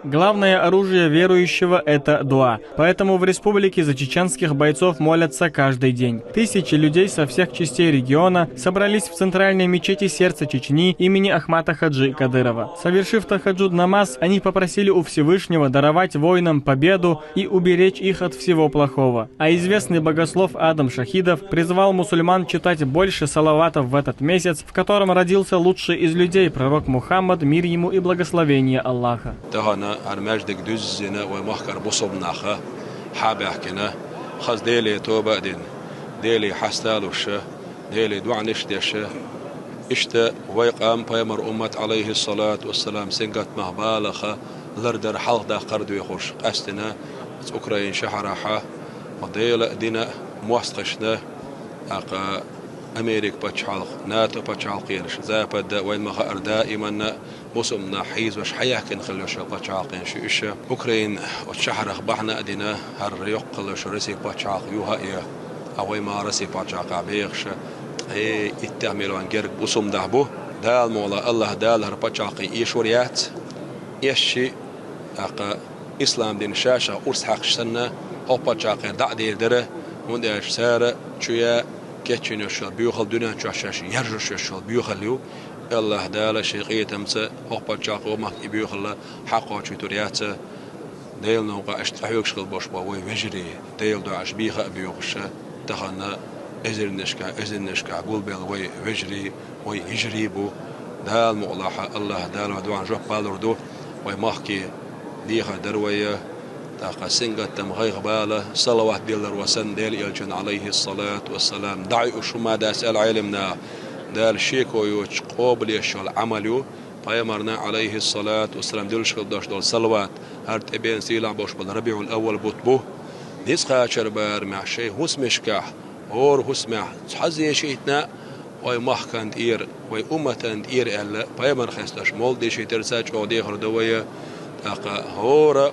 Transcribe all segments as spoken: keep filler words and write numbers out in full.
Главное оружие верующего — это дуа. Поэтому в республике за чеченских бойцов молятся каждый день. Тысячи людей со всех частей региона собрались в центральной мечети сердца Чечни имени Ахмата Хаджи Кадырова. Совершив тахаджуд намаз, они попросили у Всевышнего даровать воинам победу и уберечь их от всего плохого. А известный богослов Адам Шахидов призвал мусульман читать больше салаватов в этот месяц, в котором родился лучший из людей, пророк Мухаммад, мир ему и благословение Аллаха. Тахан хӀара маьждиг дуьззина вай махкара бусалба наха хьабаьхкина, хаза Деле тоба а дина, Деле хьасталуш, Деле доӀанаш деш, иштта вай къам пайхамар уммат, алейхиссалату вассалам, сингаттамах балаха лардар хьалхадаккхар доьхуш, къаьстина оцу Украин шахьарахьа Дела а, дина а, мостагӀашна, тӀаккха Америка пачхьалкх, НАТО пачхьалкх лелаш, Запада вайн ма хаара даиманна бусалба нах хьийзош хьаяьхкина хилла йолу пачхьалкхаш ю уьш. Украин оцу шахьарах бахьана а дина, хӀара йоккха хилла йолу Росси пачхьалкх юха а е, а вай ма Росси пачхьалкхехь бехаш, ткъе иттех миллион герга бусалба нах бу. Дала мукъалахь, Аллаха Дала хӀара пачхьалкх эшор яц, эшча, тӀаккха ислам дин ша-ша урс хьаькхча санна, хӀокху пачхьалкхера дӀа а дийр дара, хӀунда аьлча цара чу яа кечйина йолу боьхалла дуьнен чохь шаьш яржош йолу боьхалла ю. Аллаха Дала шен къинхетамца хӀокху пачхьалкхо махка и боьхалла хьакхочуьйтур яц. Делан новкъа аша тӀехьоьгуш хила болуш бу вай вежарий, Делан доӀанаш бийха а боьхуш, тахана эзарнашкахь, эзарнашкахь гулбелла вай вежарий, вай йижарий бу. Дала мукъалахь, Аллаха Дала вайн доӀанна жоп далур ду. Вай махке дехар дара вай, тӀаккха сингаттам, гӀайгӀа, бала, салават диллар вай санна, Делан элчанна, алейхиссалату вассалам, дӀа а юуш хӀума дац аьлла Ӏеламнаха. Дала шеко йоцуш къобалъеш йолу Ӏамал ю, пайхамарна, алейхиссалату вассалам, дуьллуш хила долуш долу салават, хӀара тӀебеана сийлахь болуш болу Рабиул-Аввал бутт бу. Ницкъ кхачар барамехь шайн хӀусамашкахь, хӀора хӀусамехь цхьа зен шийтта а вай махкана тӀера, вай умматана тӀера аьлла, пайхамар хестош мовлид дешийтарца чӀогӀа дехар до вай, тӀаккха хӀора,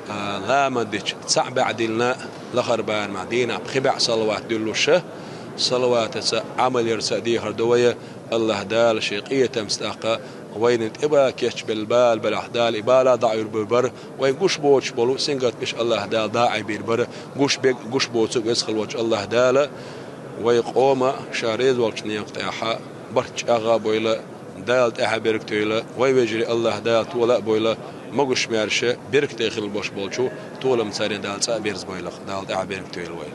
а, ламаз дича цхьаъ бӀе диллина, лахара барамехь дийнахь пхи бӀе салават дуьллуш, салаватаца, Ӏамал ярца а дехар до вай, Аллаха Дала шен къинхетамца тӀаккха вайна тӀе бан кечбелла бала белахь, Дала и бала дӀа а Ӏуьйр бийр бара, вайн гуш боцуш болу сингаттамаш Аллаха Дала дӀа а Ӏийбийр бара, гуш берг а, гуш боцург а веза хила волчу Аллаха Дала вай къоман ша реза волчу некъа тӀехь барт чӀагӀ а бойла, Дала тӀаьхье берг а тойла, вай вежарий Аллаха Дала тола а бойла, могуш-маьрша, беркате хила болуш болчу толамца Дала цӀа а берзабойла, Дала тӀаьхье берг а тойла вай.